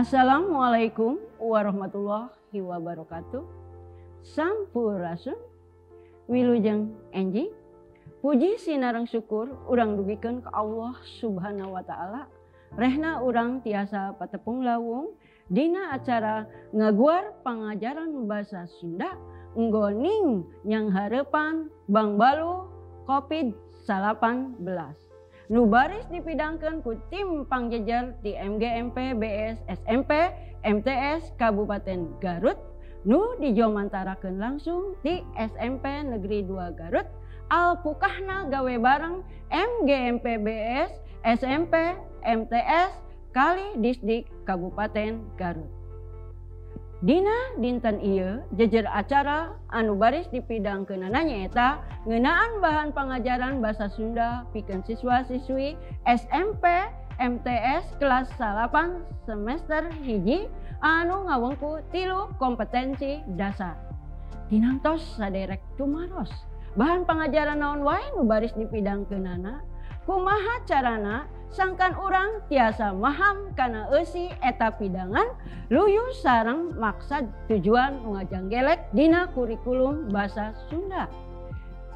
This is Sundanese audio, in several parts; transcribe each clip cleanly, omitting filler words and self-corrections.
Assalamualaikum warahmatullahi wabarakatuh. Sampurasun, wilujeng enjing. Puji sinareng syukur urang dugikeun ka Allah Subhanahu wa taala. Rehna urang tiasa patepung lawung dina acara ngaguar pangajaran basa Sunda nggoning nyanghareupan Bangbaluh Covid-19. Nu baris dipidangkeun ku tim pangjejer di MGMP BS SMP MTS Kabupaten Garut nu dijomantarakeun langsung di SMP Negeri 2 Garut alpukahna gawe bareng MGMP BS SMP MTS kali Disdik Kabupaten Garut. Dina dinten ieu jejer acara anu baris dipidangkeunana nyaeta ngeunaan bahan pangajaran basa Sunda pikeun siswa-siswi SMP MTS kelas 8 semester 1 anu ngawengku 3 kompetensi dasar. Tinantos saderek tumaros bahan pangajaran naon wae nu baris dipidangkeunana, kumaha carana sangkan urang tiasa maham kana eusi eta pidangan luyu sareng maksad tujuan ngajanggelek dina kurikulum basa Sunda.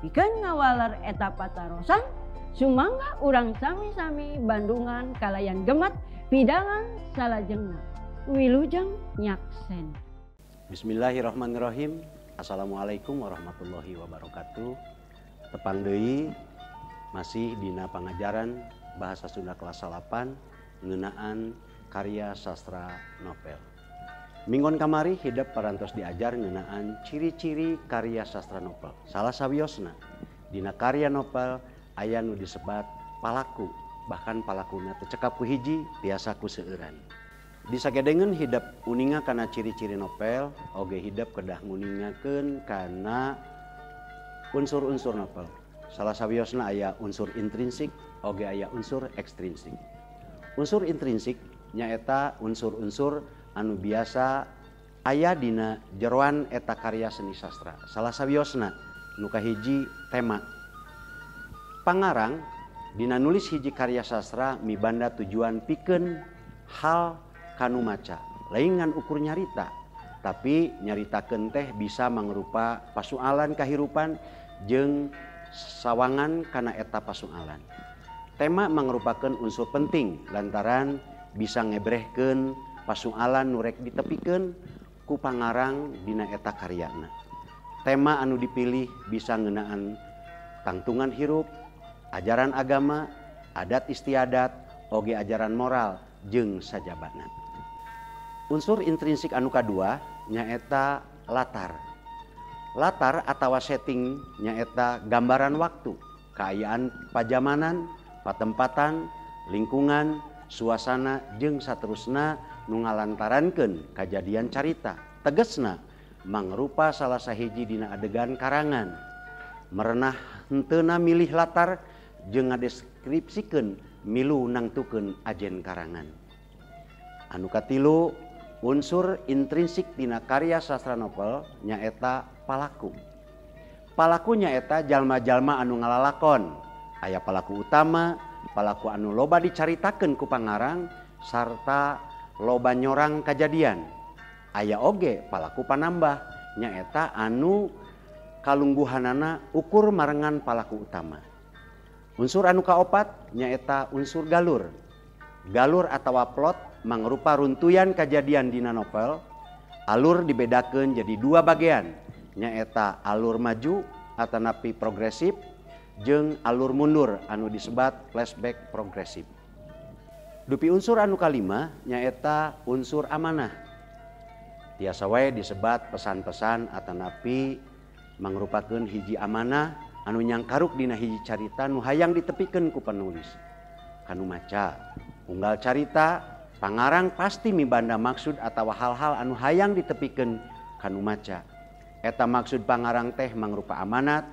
Pikeun ngawaler eta patarosan, sumangga urang sami-sami bandungan kalayan gemet pidangan salajengna. Wilujeng nyaksen. Bismillahirrahmanirrahim. Assalamualaikum warahmatullahi wabarakatuh. Tepang deui masih dina pangajaran bahasa Sunda kelas 8 ngeunaan karya sastra novel. Minggon kamari hidep parantos diajar ngeunaan ciri-ciri karya sastra novel. Salah sawiosna dina karya novel aya nu disebat palaku, bahkan palakuna teu cekap ku hiji tiasa ku seueuran. Disagedengeun hidep uninga kana ciri-ciri novel, oge hidep kedah nguningakeun kana unsur-unsur novel. Salah sawiosna aya unsur intrinsik, oge aya unsur ekstrinsik. Unsur intrinsik nyaeta unsur-unsur anu biasa aya dina jeroan eta karya seni sastra. Salah sawiosna nu kahiji tema. Pangarang dina nulis hiji karya sastra mibanda tujuan pikeun hal kanu maca, lain ngan ukur nyarita, tapi nyaritakeun teh bisa mangrupa pasualan kahirupan jeung sawangan kana eta pasualan. Tema mangrupakeun unsur penting lantaran bisa ngebrehkeun pasualan nu rek ditepikeun ku pangarang dina eta karyana. Tema anu dipilih bisa ngeunaan tangtungan hirup, ajaran agama, adat istiadat, oge ajaran moral jeung sajabana. Unsur intrinsik anu kadua nyaeta latar. Latar atawa setting nyaeta gambaran waktu, kaayaan pajamanan, patempatan, lingkungan, suasana jeung saterusna nu ngalantarankeun kajadian carita. Tegesna mangrupa salah sahiji dina adegan karangan. Merenah henteuna milih latar jeung ngadeskripsikeun milu nangtukeun ajen karangan. Anu katilu unsur intrinsik dina karya sastra novel nyaeta palaku. Palaku nyaeta jalma-jalma anu ngalalakon. Aya palaku utama, palaku anu loba dicaritakeun ku pangarang sarta loba nyorang kajadian. Aya oge palaku panambah nyaeta anu kalungguhanana ukur marengan palaku utama. Unsur anu kaopat nyaeta unsur galur. Galur atawa plot mangrupa runtuyan kajadian dina novel. Alur dibedakeun jadi dua bagian, nyaeta alur maju atanapi progresif jeung alur mundur anu disebat flashback progresif. Dupi unsur anu kalima nyaeta unsur amanah. Tiasa wae disebat pesan-pesan atanapi mangrupakeun hiji amanah anu nyangkaruk dina hiji carita nu hayang ditepikeun ku penulis. Kanu maca unggal carita pangarang pasti mibanda maksud atawa hal-hal anu hayang ditepikeun kanu maca. Eta maksud pangarang teh mangrupa amanat.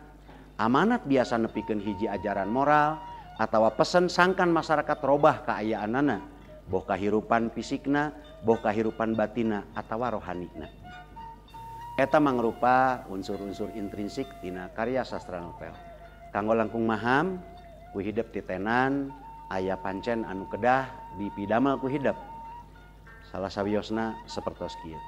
Amanat biasa nepikeun hiji ajaran moral atawa pesen sangkan masyarakat robah kaayaanana, boh kahirupan fisikna, boh kahirupan batina atawa rohanina. Eta mangrupa unsur-unsur intrinsik tina karya sastra novel. Kanggo langkung maham ku hidep titenan aya pancen anu kedah dipidamel ku hidep. Salah sawiosna sapertos kieu.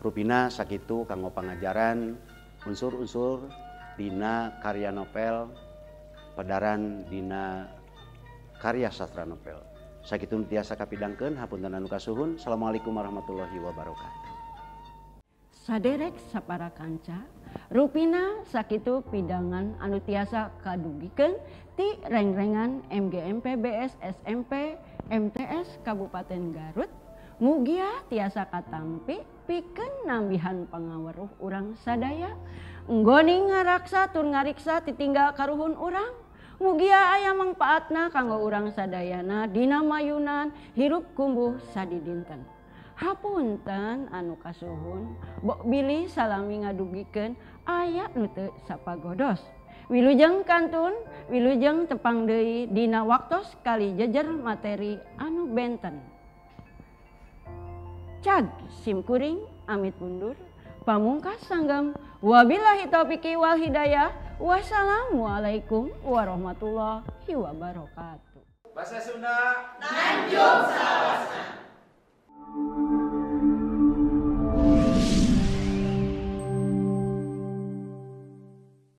Rupina sakitu kanggo pangajaran unsur-unsur dina karya novel, pedaran dina karya sastra novel. Sakitu tiasa kapidangkeun, hapunten anu kasuhun. Assalamualaikum warahmatullahi wabarakatuh. Saderek sapara kanca, rupina sakitu pidangan anu tiasa kadugikeun ti rengrengan MGMP BS SMP MTS Kabupaten Garut. Mugia tiasa katampi pikeun nambihan pangaweruh urang sadaya. Nggoni ngaraksa tur ngariksa titinggal karuhun urang. Mugia aya mangpaatna kanggo urang sadayana dina mayunan hirup kumbuh sadidinten. Hapunten anu kasuhun, bok bilih salami ngadugikeun aya nu teu sapagodos. Wilujeng kantun, wilujeng tepang deui dina waktos kali jejer materi anu benten. Cag simkuring amit mundur pamungkas sanggam wabillahi taufiqi wal hidayah. Wassalamualaikum warahmatullahi wabarakatuh. Bahasa Sunda nanjung salawasna.